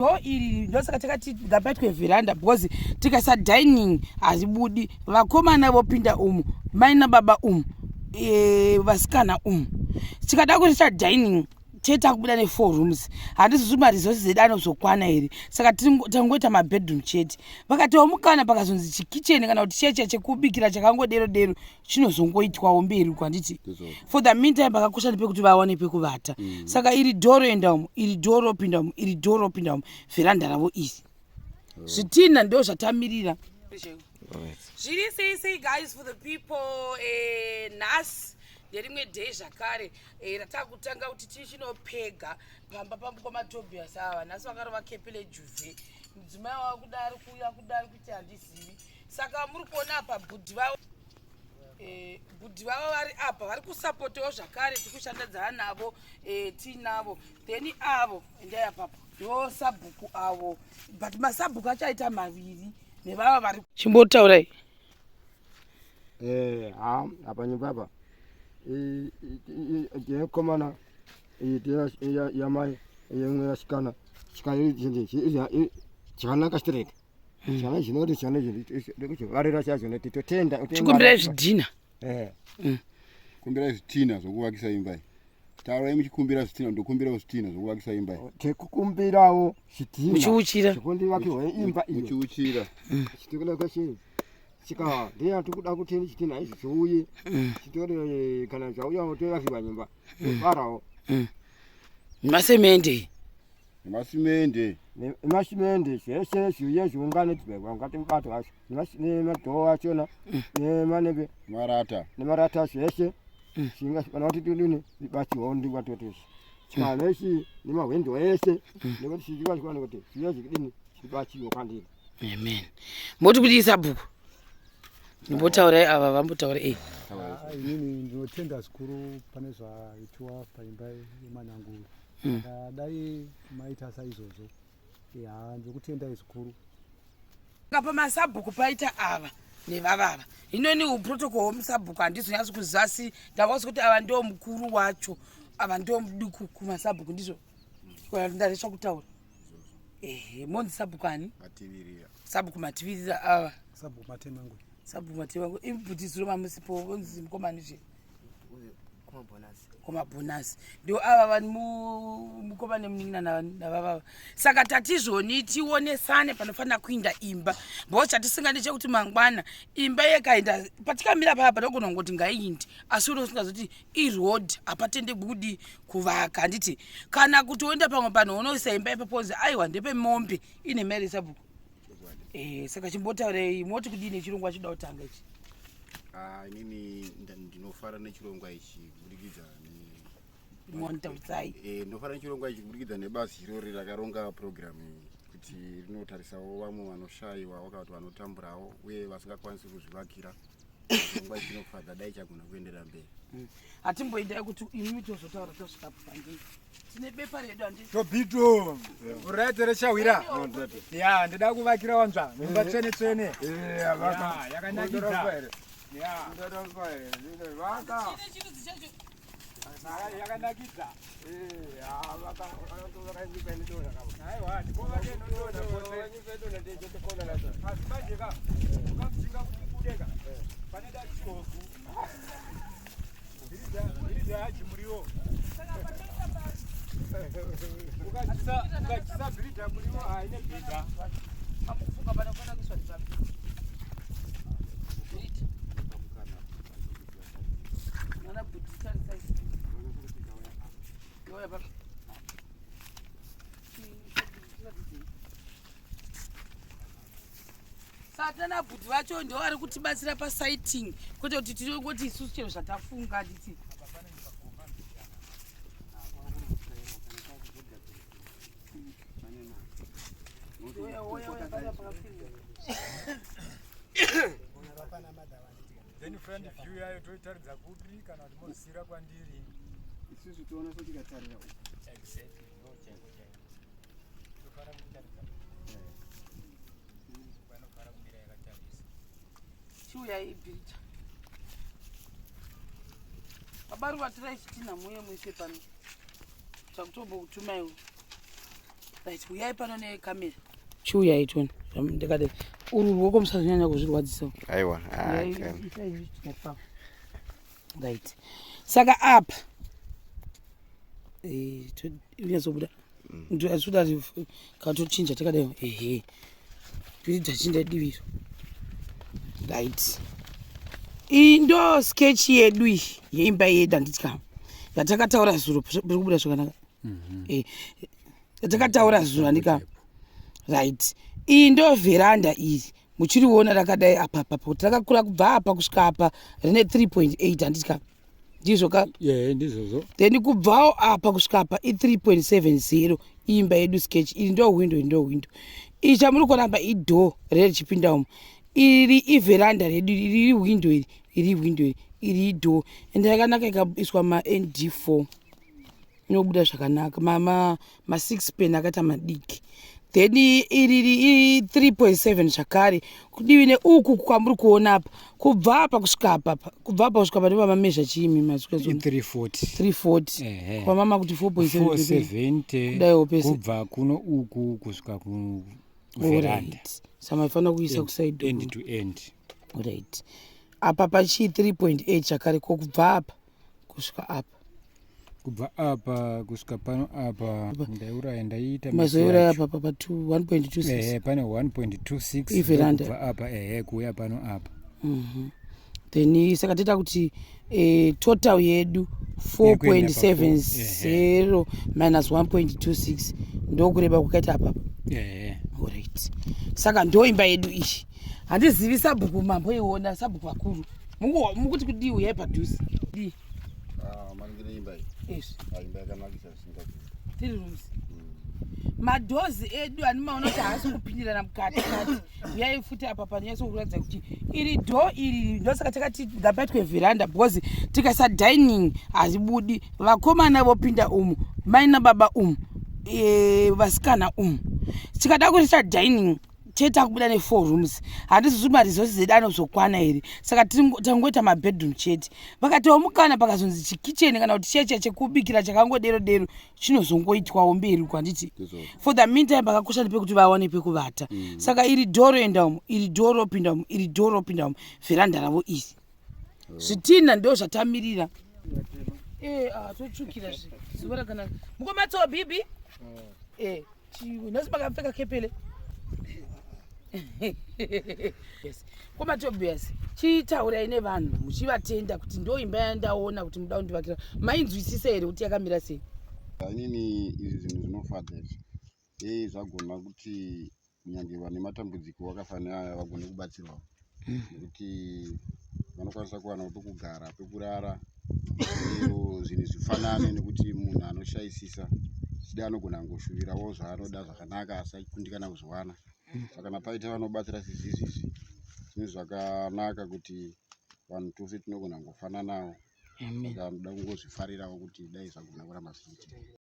Door iri ndosaka takati ngapaitwe veranda because tikaisa dining hazibudi. Vakomana vopinda umu, mai nababa umu, e, vasikana umu. Tikada kuisa dining chete takubuda ne4 rooms, handisi kuti maresources edu anozokwana here. Saka tangoita mabedroom chete. Vakatiwo mukana pakazonzi chikicheni kana kuti cheche chekubikira chakangodero dero chinozongoitwawo mberi uko, handiti? For the meantime pakakosha ndepekuti vawane pekuvata. Saka iri door roenda umu, iri door ropinda umu, iri door ropinda umu, veranda ravo iri. Zvitina ndo zvatamirira. Zviri sei sei, guys, for the people? Nhasi nderimwe day zvakare ratakutanga kuti tichinopega pamba pamukoma Tobias. Ava nhasi vakarova kepi lejuve, mudzimai wava kudari kuuya kudari kuti handizivi. Saka muri kuona apa bhudhi vavo, bhudhi vavo vari apa vari kusapotawo zvakare, tiri kushandadzana navo, tiinavo. Then avo endai apapo, ndo sabhuku avo, but masabhuku acho aita maviri nevava vari chimbotaurai. Ha, apa nyumba apa yekomana yamai yemwe yasikana chakanaka chitireke chana chinoti chana varira chacho titotenda. Chikumbirai zvidhina. Kumbirai zvitina zvokuvakisa imba iyi. Taurai muchikumbira zvitina, ndokumbirawo zvitina zvokuvakisa imba iyi. Tekukumbirawo zvitina. Muchiuchira. Chekundivakirwa imba iyo. Muchiuchira. Chitikuda kweshe chika ndiye tikuda kuti chitina izvi chiuye chitore, kana chauyawo toyakirwa nyumba, tofarawo. Masemende. Nemasimende. Nemasimende, zvese zviuye zviungane, ungati mubato wacho nemadhoo achona nemanebe. Marata. Nemarata, zvese zvinga kana kuti tidini ibatsiwawo ndikwatotesi chikanesi nemahwindo ese nekuti chichikachikwana kuti zviye zvikidini zvibatsiwe kwandiri. Amen. Moti kudii, sabhuku? Ndimbotaurai, ava vambotaura ei. Ah, inini ndinotenda zvikuru pane zvaitiwa paimba yemananguru. Saka dai maita saizvozvo ya, ndinokutendai zvikuru. Saka pamasabhuku paita ava nevavava. Hino ini uprotocol wemusabhuku handizonyatsi kuziva, asi ndavazi kuti ava ndo mukuru wacho, ava ndo muduku kumasabhuku. Ndizvo ndaresva kutaura? Ehe, monzi sabhuku ani? Mativirira. Sabhuku Mativirira ava. Sabhuku Matemangwe. Sabhuku Matemangwe. Ibhutisiro mamusipo vonzi mukomani zve kumabhonasi ndo ava vari mukoma nemunin'ina navavava. Saka tatizvoni tionesane panofanira kuinda imba, bo chatisingadi chekuti mangwana imba yekaenda patikamira paya panogona kungoti ngaiindi, asi uri usingazoti iroad hapatende budi kuvaka, handiti? Kana kuti woenda pamwe panhu unoisa imba ipapo, onzi aiwa, ndepemombe ine mari, sabhuku. Saka chimbotaurei, moti kudini chirongwa chida kutanga ichi? Ah, inini ndinofara nechirongwa ichi kubudikidza Mondaudzai. Ndinofara nechirongwa ichi kubudikidza nebazi irori rakaronga purogiramu iyi kuti rinotarisawo vamwe vanoshayiwa kana kuti vanotamburawo uye vasingakwanisi kuzvivakira. Chirongwa ichi chinofadza, dai chagona kuenderera mberi. Hatimboendai kuti imi tozotaura tosvika pandii, tine bepa redu, handiti? Tobito uraite rechawira ya, ndida kuvakira wanzva nyumba tsvene tsvene ya, yakanakidza ya. Chine chirudzi chacho. Yakanakidza. Aiwa, ndikovake inodonha pose, asi manje ka ukamudzinga kuti ibude ka, pane dachihovu bhiridha yachimuriwo, ukachisa bhiridha muriwo haine bhiridha. Pamukufunga panofanira kuiswa ndipapi? Bhiriti. Mwana bhudhi, tarisai. Yoya papi? Chiratidzei? Satana bhudhi vacho ndo vari kutibatsira pasighting, kwete kuti tinongoti isusu chero zvatafunga, handiti? Oya, oya, oya, pano pakapfirira. Then front view yayo toitaridza kupi, kana kuti mozisira kwandiri? Isusu toona sotikatarira uku. Exactly, ndo chaiko chaiko tofanira kuitaridza, vanofara kumira yakatarisa. Chiuyai bhirija. Baba ruva, tirai chitina muye muise pano. Takutombokutumaiwo. Right, uyai pano nekamera. Chiuyai tione. Ndikadai. Uru ruoko musazonyanya kuzvirwadzisa. Aiwa. Right. Saka apa eh unyatsobuda. Ndinoda katochinja takadai. Ehe. Tiri tachinja diviro. Right. Iyi ndo sketch yedu iyi yeimba yedu handitya. Yatakataura zuro piri kubuda zvakanaka. Eh, yatakataura zuro handika. Right. Iyi ndo veranda iri. Muchiriona rakadai apa apa kuti rakakura kubva apa kusvika apa rine 3.8 handitya. Ndizvo ka? Ye, ndizvozvo. Then kubvawo apa kusvika apa i3.70 imba yedu sketch. Iri ndo window, iri ndo window. Iri chamuri kuona apa idoor rere richipinda umu. Iri iveranda redu, iri window iri, iri window iri, iri idoor. Ende yakanaka ikaiswa ma ND4. Inobuda zvakanaka. Ma 6 pen akaita madiki. Then iri 3.7 zvakare. Kudivi neuku kwamuri kuona apa, kubva apa kusvika apa, kubva apa kusvika apa ndipo pamamezha chiimi masvika 340. 340. Kwamama kuti 4.7. 470. Kudaiwo pese. Kubva kuno uku kusvika ku veranda. Alright. Saka maifanira kuisa kuside End to end. Right. Apa pachi 3.8 zvakare, ko kubva apa kusvika apa? Kubva apa kusvika pano apa ndaiuraya, ndaiita Mazouraya apa pa 1.26. Ehe, pane 1.26. Iveranda. Kubva apa, ehe, kuuya pano apa. Then saka toita kuti total yedu Iri kuenda pa 4.70 minus 1.26 ndokureba kwakaita apapa. Ehe. Alright. Saka ndo imba yedu iyi. Handizivi sabhuku mamboiona, sabhuku vakuru. Mukuti kudii? Uyai padhuze. Dii? Maringe neimba iyi? Izvi. Ah, imba yakanakisa zvisingabviri. Tiri rooms. Madoors edu animaona kuti haasi kupindirana mukati kati. Uyai futi apa panonyatsokuratidza kuti iri door iri, ndosaka takati ngapaitwe veranda, because tikaisa dining hazibudi. Vakomana vopinda umu, mai nababa umu, vasikana umu. Tikada kuita dining chete kubuda ne4 rooms, handisi kuti maresources edu anozokwana here. Saka tangoita mabedroom chete. Vakatiwo mukana pakazonzi chikicheni kana kuti cheche chekubikira chakangodero dero chinozongoitwawo mberi uko, handiti? Ndizvo. For the meantime pakakosha ndepekuti vawane pekuvata. Saka iri door roenda umu, iri door ropinda umu, iri door ropinda umu, veranda ravo iri, zvitina ndo zvatamirira. Ah, totsvukira zve zuva rakanaka. Mukomatsowo bhibi, nhasi makapfeka kepele. Yes, komatobias, chitaurai nevanhu muchivatenda kuti ndo imba yandaona kuti muda kundivakira. Mainzwisisa here kuti yakamira sei? Inini izvi zvinhu zvinofadza izvi. Ei, zvagona kuti kunyange vane matambudziko akafanana aya vagone kubatsirwawo, nekuti vanokwanisa kuwanawo pekugara, pekurara, uyewo zvinhu zvifanane, nekuti munhu anoshayisisa zvichida anogona kungoshuvirawo zvaanoda zvakanaka asi achikundikana kuzviwana. Saka kana paita vanobatsira sezvizvizvi, zvinhu zvakanaka kuti vanhu tose tinogona kungofananawo. Saka ndoda kungozvifarirawo kuti dai zvagona kuramba zvichiitika.